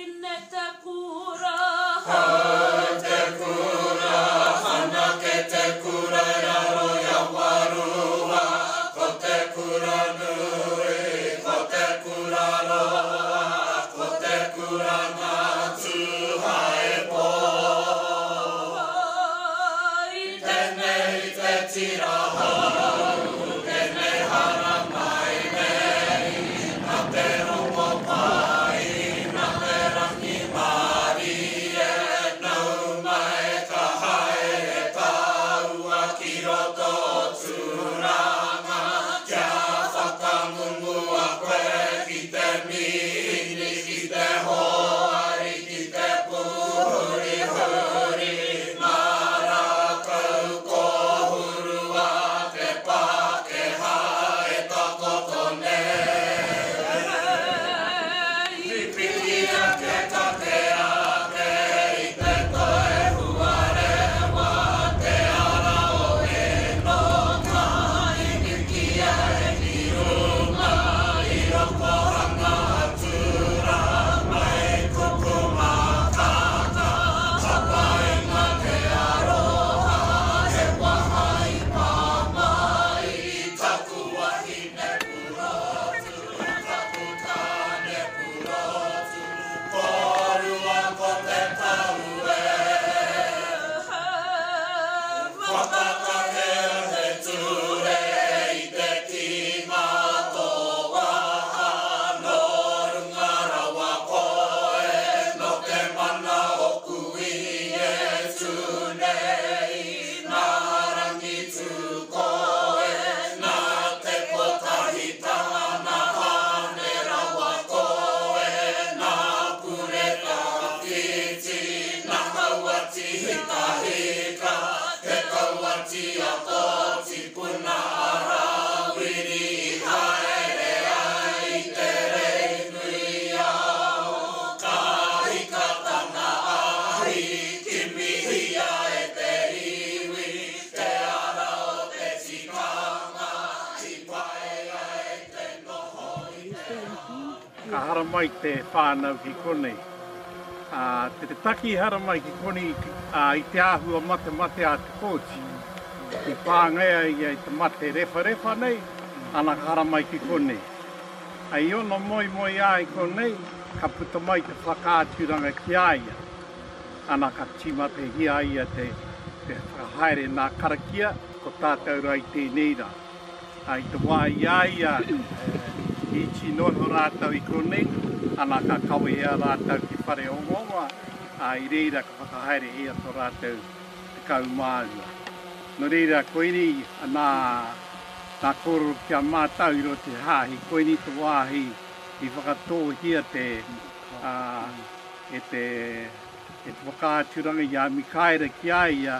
wahine te kura. Hau te kura, whanake te kura i raro i a Warua. Ko te kura nui, ko te kura roa, ko te kura nā Tūhaepō. Tēnei te tira hou, tēnei haramai nei, nā te rongopai, nā te rangimārie, nau mai ka haere tāua ki roto o Tūranga, kia whakangungua koe ki te mīhini, ki te hoari, ki te pūhurihuri, ngā rākau kōhuru a te Pākehā e takoto nei. I piki ake kake ake i te toe huarewa te ara o Enoka i piki ai ki runga i rokohanga atu rā mai kuku mākaka hapainga te aroha he waha i pā mai taku wahine purotu taku tāne purotu kōrua ko te tau e Whakakakea he ture i te kīnga tō waha nō runga rawa koe nō te mana o kui e tū nei nā rangi tū koe nā te kotahitanga nā Tāne rawa koe nā Puretawhiti nā Kauati hikahika te kauati a tō tipuna a Rāwiri i haere ai i te Reinui-ao ka hika tana ahi kimihia e te iwi te ara o te tikanga i pai ai te noho i te ao. Ka haramai te whānau ki konei. Ā, te taki i haramai ki konei ā, i te āhua matemate a Te Kooti. I pāngaia ia i te mate rewharewha nei, ana ka haramai ki konei. Ā, i ōna moemoeā i konei, ka puta mai te whakaaturanga ki a ia. Ana ka tīmatahia ia te, te whakahaere nā karakia, ko tātou rā i tēnei rā. Ā, i te wā i a ia i iti noa iho rātou i konei, ana ka kawehea rātou ki Whareongaonga, ā, i reira ka whakahaerehia tō rātou 12. Nō reira, koinei nā, nā kōrero ki a mātou i roto i te hāhi, koinei te wāhi i whakatōhia te, ā, e te, e te whakaaturanga i a Mikaere ki a ia,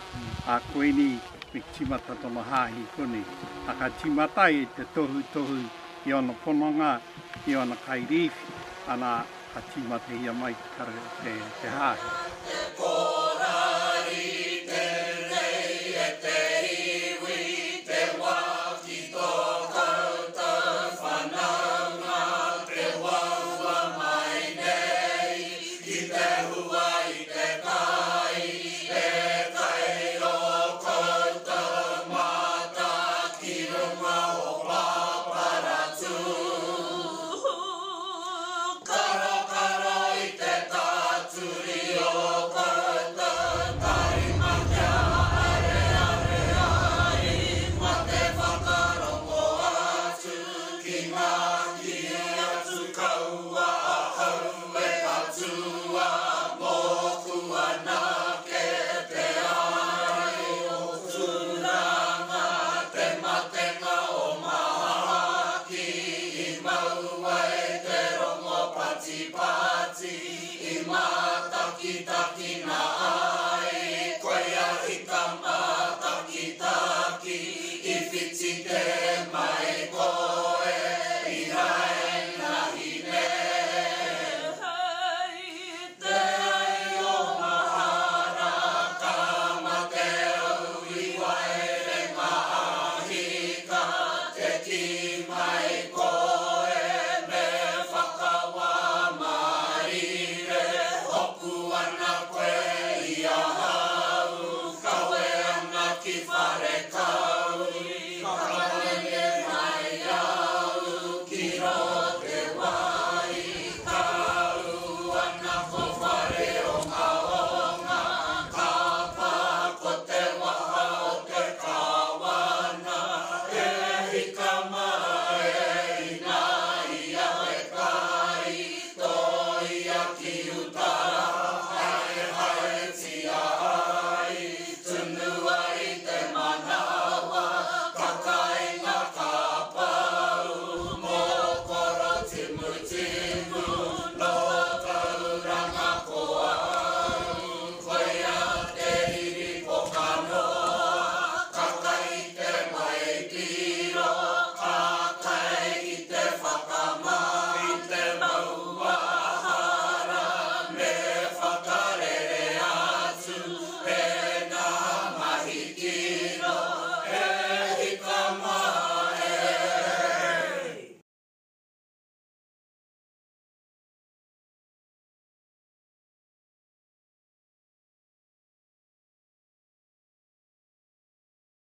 ā, koinei Me tīmata tōna hāhi i konei. Ā, ka tīmata ia i te tohutohu i ōna pononga, i ōna kairīwhi, ana, ka tīmatahia mai te kara, te, te hāhi. Te korari tēnei e te iwi, te wā ki tō koutou whanaunga, te waua mai nei ki te hua i te kai, e kai ō koutou mata ki runga o Pāparatū. Karokaro i te tāturi o koutou taringa kia areare ai, ma te whakarongo atu ki ngā kī atu kaua ahau e patua mōku anake te ārai o Tūranga, te matenga o Māhaki i mau ai te rongo patipati i mate.